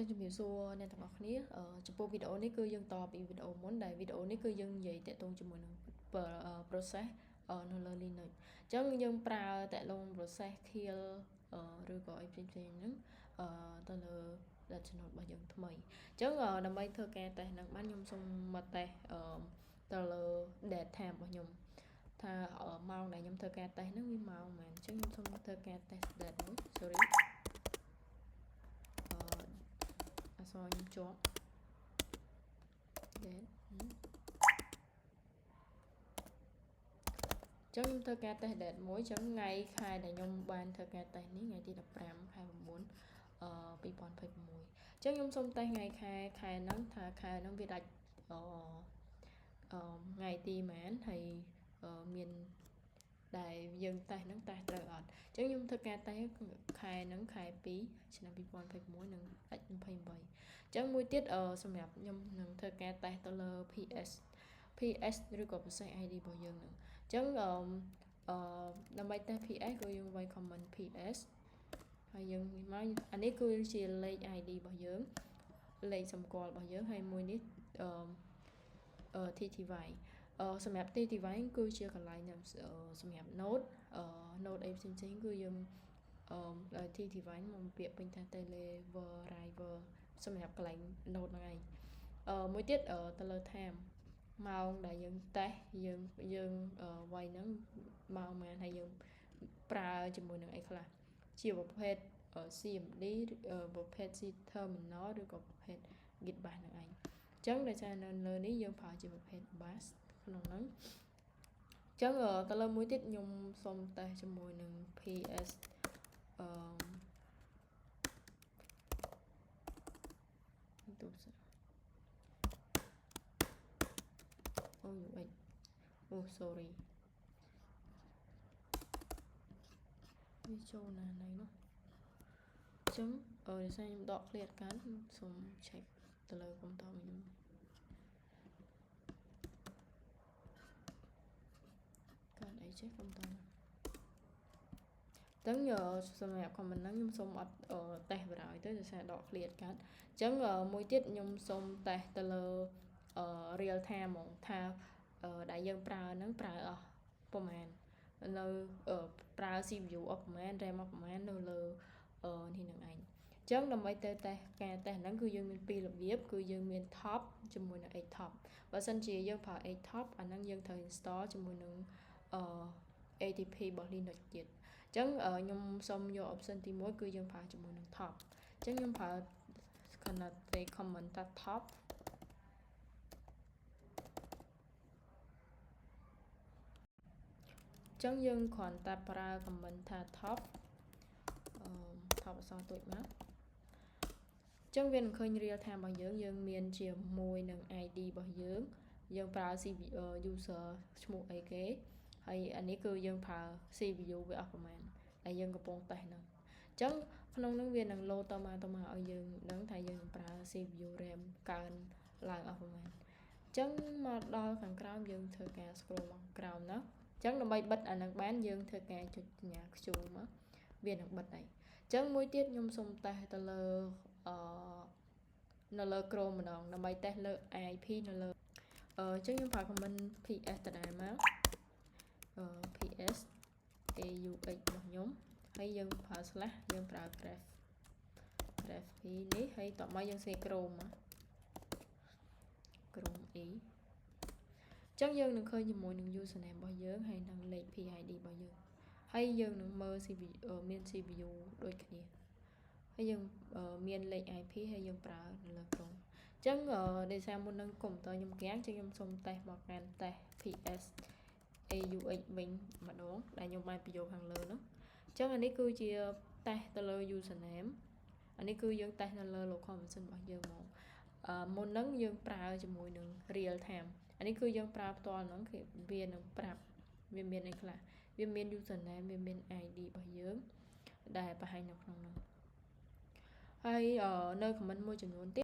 ចឹងជំរាបសួរអ្នកទាំងអស់គ្នាចំពោះវីដេអូនេះគឺយើងតពីវីដេអូមុនដែលវីដេអូនេះគឺយើងនិយាយតាក់ទងជាមួយនឹង process នៅលើ Linux អញ្ចឹងយើងប្រើតាក់ទង process kill ឬក៏អីផ្សេងៗហ្នឹងទៅលើ channel របស់យើងថ្មីអញ្ចឹងដើម្បីធ្វើការតេស្តហ្នឹងបានខ្ញុំសូមមកតេស្តទៅលើ date time របស់ខ្ញុំថាម៉ោងដែលខ្ញុំធ្វើការតេស្តហ្នឹងវាម៉ោងប៉ុន្មានអញ្ចឹងខ្ញុំសូមធ្វើការ test date មួយ sorry អក្សរខ្ញុំជាប់ date ចឹងខ្ញុំធ្វើការ test date មួយចឹងថ្ងៃខែដែលខ្ញុំបានធ្វើការតេស្តនេះថ្ងៃទី15ខែ92026ចឹងខ្ញុំសូមតេស្តថ្ងៃខែខែហ្នឹងថាខែហ្នឹងវាដាច់អឺថ្ងៃទីប៉ុន្មានហើយមានដែលយើងតេស្តហ្នឹងតេស្តត្រូវអត់អញ្ចឹងខ្ញុំធ្វើការតេស្តខែហ្នឹងខែ2ឆ្នាំ2026និងដាច់28អញ្ចឹងមួយទៀតសម្រាប់ខ្ញុំនឹងធ្វើការតេស្តទៅលើ PS ឬក៏ process ID របស់យើងហ្នឹងអញ្ចឹងអឺដើម្បីតេស្ត PS គឺយើងវាយ command PS ហើយយើងមកអានេះគឺជាលេខ ID របស់យើងលេខសម្គាល់របស់យើងហើយមួយនេះអឺ TTY សម្រាប់ TTY គឺជាកន្លែងសម្រាប់ node node អីផ្សេងៗគឺយើងអឺ TTY មកពាក្យពេញថា Televeriver សម្រាប់កន្លែង node ហ្នឹងឯងអឺមួយទៀតទៅលើ time ម៉ោងដែលយើងតេស្តយើងយើងវាយហ្នឹងម៉ោងប៉ុន្មានហើយយើងប្រើជាមួយនឹងអីខ្លះជាប្រភេទ CMD ប្រភេទ C terminal ឬក៏ប្រភេទ Git bash ហ្នឹងឯងអញ្ចឹងដោយសារនៅលើនេះយើងប្រើជាប្រភេទ bash ក្នុងហ្នឹងអញ្ចឹងទៅលើមួយទៀតខ្ញុំសូមតេស្តជាមួយនឹង PS អឺទូរស័ព្ទ OUX អូ sorry វាចូលណាណៃនោះអញ្ចឹងដោយសារខ្ញុំដក clear កាន់សូម check ទៅលើកុំព្យូទ័រខ្ញុំកាន់អីចេះកុំព្យូទ័រហ្នឹងសម្រាប់ comment ហ្នឹងខ្ញុំសូមអត់តេស្តបណ្ដោយទៅដោយសារដក clear កាត់អញ្ចឹងមួយទៀតខ្ញុំសូមតេស្តទៅលើ real time ហ្មងថាដែលយើងប្រើហ្នឹងប្រើអស់ប្រហែលនៅប្រើ CPU អស់ប្រហែល RAM អស់ប្រហែលនៅលើនេះនឹងឯងអញ្ចឹងដើម្បីទៅតេស្តការតេស្តហ្នឹងគឺយើងមានពីររបៀបគឺយើងមាន top ជាមួយនឹង htop បើសិនជាយើងប្រើ htop អាហ្នឹងយើងត្រូវ install ជាមួយនឹងអឺ ATP របស់ Linux ទៀតអញ្ចឹងខ្ញុំសូមយក option ទី1គឺយើងប្រើជាមួយនឹង top អញ្ចឹងខ្ញុំប្រើ connect command ថា top ចឹងយើងគ្រាន់តែប្រើ command ថា top អឺ top អក្សរតូចមកចឹងវានឹងឃើញ real time របស់យើងយើងមានជាមួយនឹង ID របស់យើងយើងប្រើ CPU user ឈ្មោះអីគេហើយអានេះគឺយើងប្រើ CPU វាអស់ប្រហែលដែលយើងកំពុងតេស្តហ្នឹងអញ្ចឹងក្នុងហ្នឹងវានឹង load តមកតមកឲ្យយើងដឹងថាយើងប្រើ CPU RAM កើនឡើងអស់ប្រហែលអញ្ចឹងមកដល់ខាងក្រោមយើងធ្វើការ scroll មកក្រោមណាអញ្ចឹងដើម្បីបិទអានឹងបានយើងធ្វើការចុចសញ្ញា Q មកវានឹងបិទហើយអញ្ចឹងមួយទៀតខ្ញុំសូមតេស្តទៅលើអឺនៅលើ Chrome ម្ដងដើម្បីតេស្តលើ IP នៅលើអញ្ចឹងខ្ញុំប្រើ command ps ដដែលមកអឺ ps aux របស់ខ្ញុំហើយយើងប្រើ slash យើងប្រើ graph graph p នេះហើយតមកយើងសេ Chrome មក Chrome e ចឹងយើងនឹងឃើញជាមួយនឹង username របស់យើងហើយនិងលេខ PID របស់យើងហើយយើងនឹងមើល CPU មាន CPU ដូចគ្នាហើយយើងមានលេខ IP ហើយយើងប្រើនៅលើ Chrome អញ្ចឹងដោយសារមុននឹងកុំព្យូទ័រខ្ញុំគាំងចឹងខ្ញុំសូមតេស្តមកកាន់តេស្ត PS AUX វិញម្ដងដែលខ្ញុំបានបញ្យល់ខាងលើនោះអញ្ចឹងអានេះគឺជាតេស្តទៅលើ username អានេះគឺយើងតេស្តនៅលើ local machine របស់យើងហ្មងមុនហ្នឹងយើងប្រើជាមួយនឹង real time អានេះគឺយើងប្រើផ្ទាល់ហ្នឹងគឺវានឹងប្រាប់វាមានអីខ្លះវាមាន username វាមាន ID របស់យើងដែលបង្ហាញនៅក្នុងហ្នឹងហើយនៅ command មួយចំនួនទៀត